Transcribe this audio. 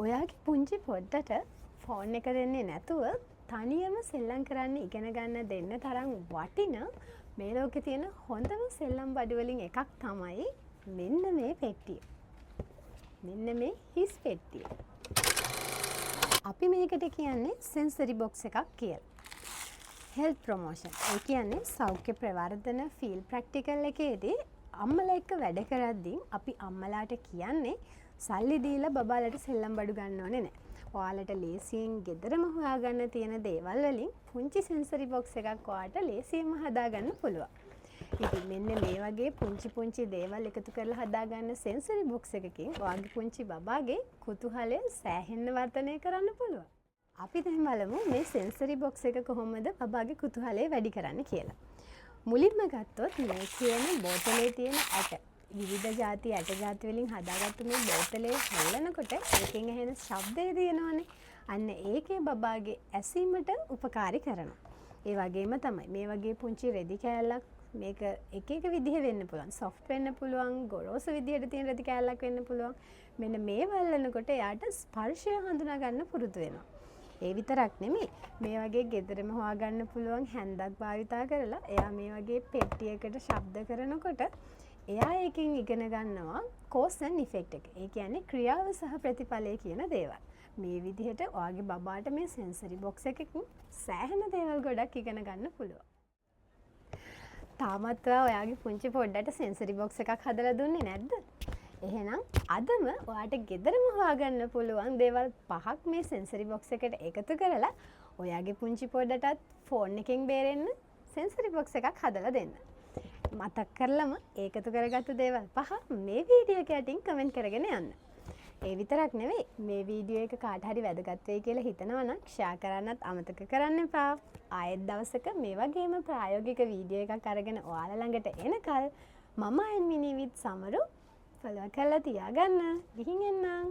ඔයාගේ පුංචි පොඩ්ඩට ෆෝන් එක දෙන්නේ නැතුව තනියම සෙල්ලම් කරන්න ඉගෙන ගන්න දෙන්න තරම් වටින මේ ලෝකේ තියෙන හොඳම සෙල්ලම් බඩු වලින් එකක් තමයි මෙන්න මේ පෙට්ටිය. මෙන්න මේ හිස් පෙට්ටිය. අපි මේකට කියන්නේ සෙන්සරි බොක්ස් එකක් කියලා. හෙල්ත් ප්‍රොමෝෂන්, ඒ කියන්නේ සෞඛ්‍ය ප්‍රවර්ධන ෆීල්ඩ් ප්‍රැක්ටිකල් එකේදී අම්මලා එක්ක වැඩ කරද්දී අපි අම්මලාට කියන්නේ සල්ලි දීලා බබාලට සෙල්ලම් බඩු ගන්න ඕනේ නෑ. ඔයාලට ලේසියෙන් ගෙදරම හොයාගන්න තියෙන දේවල් වලින් පුංචි සෙන්සරි බොක්ස් එකක් ඔයාට ලේසියෙන්ම හදාගන්න පුළුවන්. ඉතින් මෙන්න මේ වගේ පුංචි පුංචි දේවල් එකතු කරලා හදාගන්න සෙන්සරි බොක්ස් එකකින් ඔයාගේ පුංචි බබාගේ කුතුහලය සෑහෙන්න වර්ධනය කරන්න පුළුවන්. අපි දැන් බලමු මේ සෙන්සරි බොක්ස් එක කොහොමද බබාගේ කුතුහලය වැඩි කරන්න කියලා. මුලින්ම ගත්තොත් මේ කියන බෝතලේ තියෙන ඇට, විවිධ ජාති ඇට ජාති වලින් හදාගත්තු මේ බෝතලේ හොල්ලනකොට ඒකෙන් ඇහෙන ශබ්දය තියෙනවනේ. අන්න ඒකේ බබාගේ ඇසීමට උපකාරී කරනවා. ඒ වගේම තමයි මේ වගේ පුංචි රෙදි කෑල්ලක්. මේක එක එක විදිහ වෙන්න පුළුවන්. සොෆ්ට් වෙන්න පුළුවන්, ගොරෝසු විදිහට තියෙන රෙදි කෑල්ලක් වෙන්න පුළුවන්. මෙන්න මේ අල්ලනකොට එයාට ස්පර්ශය හඳුනා ගන්න පුරුදු වෙනවා. ඒ විතරක් නෙමෙයි, මේ වගේ ගෙදරම හොයාගන්න පුළුවන් හැන්දක් භාවිතා කරලා එයා මේ වගේ පෙට්ටියකට ශබ්ද කරනකොට එයා ඒකෙන් ඉගෙන ගන්නවා කෝස් ඇන්ඩ් ඉෆෙක්ට් එක. ඒ කියන්නේ ක්‍රියාව සහ ප්‍රතිඵලය කියන දේවල්. මේ විදිහට ඔයාගේ බබාට මේ සෙන්සරි බොක්ස් එකකින් සෑහෙන දේවල් ගොඩක් ඉගෙන ගන්න පුළුවන්. තාමත් ඔයා ඔයාගේ පුංචි පොඩ්ඩට සෙන්සරි බොක්ස් එකක් හදලා දුන්නේ නැද්ද? එහෙනම් අදම ඔයාට ගෙදරම හොයාගන්න පුළුවන් දේවල් පහක් මේ සෙන්සරි බොක්ස් එකට එකතු කරලා ඔයාගේ පුංචි පොඩ්ඩටත් ෆෝන් එකෙන් බේරෙන්න සෙන්සරි බොක්ස් එකක් හදලා දෙන්න. මතක් කරලම ඒකතු කරගත්තු දේවල් පහ මේ වීඩියෝ එක යටින් කමෙන්ට් කරගෙන යන්න. ඒ විතරක් නෙවෙයි, මේ වීඩියෝ එක කාට හරි වැදගත් වෙයි කියලා හිතනවා නම් ෂෙයා කරන්නත් අමතක කරන්න එපා. ආයෙත් දවසක මේ වගේම ප්‍රායෝගික වීඩියෝ එකක් අරගෙන ඔයාලා ළඟට එනකල් මම අයන් මිනි විත් සමරු ෆලෝ කරලා තියාගන්න. ගිහින් එන්නම්.